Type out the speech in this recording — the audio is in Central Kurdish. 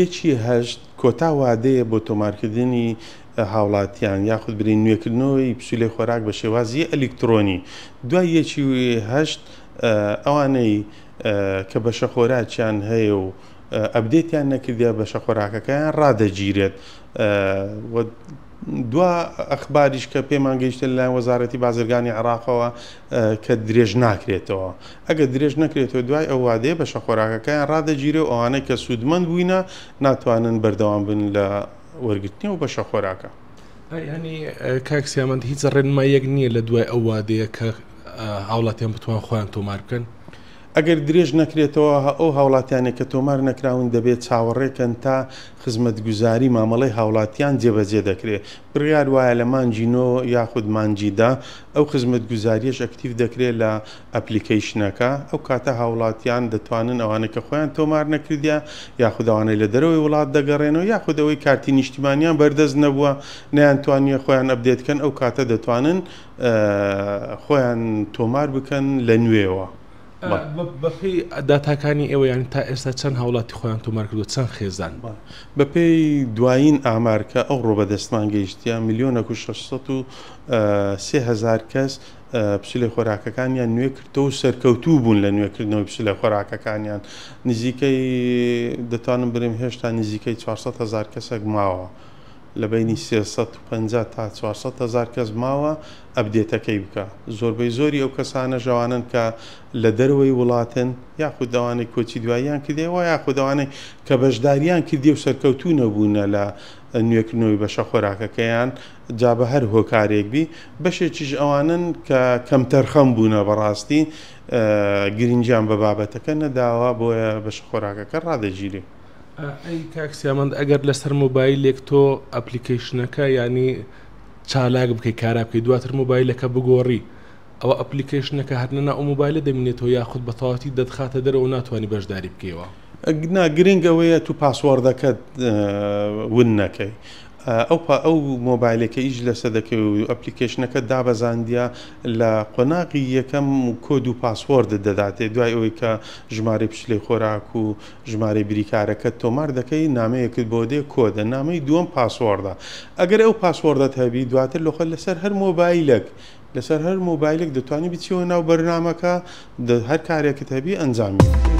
یەکی هەشت کۆتا وادەیە بۆ تۆمارکردنی هاوڵاتیان یاخود برین نوێکردنەوەی پسولەی خۆراک بە شێوازی ئەلیکترۆنی. دوای یەکی هەشت ئەوانەی کە بەشە خۆراکیان هەیە و ئەبدێتیان نەکردە بەشە خۆراکەکەیان ڕادەگیرێت. و دوا ئەخباریش کە پێمان گەیشتە لەلایەن وەزارەتی بازرگانی عێراقەوە کە درێژ ناکرێتەوە. ئەگەر درێژ نەکرێتەوە دوای ئەو وادەیە بەشە خۆراکەکەیان ڕادەگیرێ و ئەوانەی کە سوودمەند بووینە ناتوانن بەردەوام بن لە وەرگرتنی ئەو بەشە خۆراکە. یانی کاک سیامەند هیچ ڕێنماییەک نییە لە دوای ئەو وادەیە کە هاوڵاتیان بتوان خۆیان تۆمار بکەن؟ ئەگەر درێژ نەکرێتەوە ئەو هاوڵاتیانەی کە تۆمار نەکراون دەبێت چاوەڕێکەن تا خزمەتگوزاری مامەڵەی هاوڵاتیان جێبەجێ دەکرێت، بڕیار وایە لە مانگی نۆ یاخود مانگی دە ئەو خزمەتگوزاریەش ئەکتیڤ دەکرێت لە ئەپلیکەیشنەکە، ئەو کاتە هاوڵاتیان دەتوانن ئەوانەی کە خۆیان تۆمار نەکردیە یاخود ئەوانەی لە دەرەوەی وڵات دەگەڕێنەوە یاخود ئەوەی کارتی نیشتیمانیان بەردەست نەبووە نەیانتوانیە خۆیان update کەن ئەو کاتە دەتوانن خۆیان تۆمار بکەن لە نوێوە. بەپێی داتاکانی ئێوە یانی تا ئێستا چەند هاوڵاتی خۆیان تۆمار کردووە چەند خێزان؟ بەپێی دوایین ئامار کە ئەوڕۆ بەدەستمان گەیشتیە ملیۆنەک و 603 هەزار کەس پسولەی خۆراکەکانیان نوێ کردەوە و سەرکەوتوو بوون لە نوێکردنەوەی پسولەی خۆراکەکانیان. نزیکەی دەتوانم برێم هێشتا نزیکەی 400 هەزار کەسێک ماوە، لە بەینی 350 تا 400 هەزار کەس ماوە update ەکەی بکە. زۆربەی زۆری ئەو کەسانەش ئەوانەن کە لە دەرەوەی وڵاتن یاخود ئەوانەی کۆچی دواییان کردیە و یاخود ئەوانەی کە بەشداریان کردیە و سەرکەوتوو نەبوونە لە نوێکردنەوەی بەشە خۆراکەکەیان جا بە هەر هۆکارێک بی. بەشێکیش ئەوانەن کە کەمتەرخەم بوونە، بەڕاستی گرنگیان بە بابەتەکە نەداوە، بۆیە بەشە خۆراکەکە ڕادەگیرێ. ئەی کاک سیامەند ئەگەر لەسەر مۆبایلێک تۆ ئەپلیکەیشنەکە یانی چالاک بکەی کارا بکەی دواتر مۆبایلەکە بگۆڕی ئەوە ئەپلیکەیشنەکە هەر لەناو ئەو مۆبایلە دەمینێتەوە یاخود بە تەواوەتی دەتخاتە دەرەوە و ناتوانی بەشداری بکەیەوە؟ نا گرنگ ئەوەیە تو password ەکەت ون نەکەی. ئەو ئەو مۆبایلێک کە ئیش لەسەر دەکەی و application ەکەت دابەزاندیە لە قۆناغی یەکەم کۆد و password ت دەداتێ دوای ئەوەی کە ژمارەی پشیلەی خۆراک و ژمارەی بریکارەکەت تۆمار دەکەی نامەیەکت بۆ دێ کۆدە نامەی دووەم password ە ئەگەر ئەو password ەت هەبی دواتر لەخۆ لەسەر هەر مۆبایلێک لەسەر هەر مۆبایلێک دەتوانی بچیەوە ناو بەرنامەکە هەر کارێکت هەبی ئەنجامی.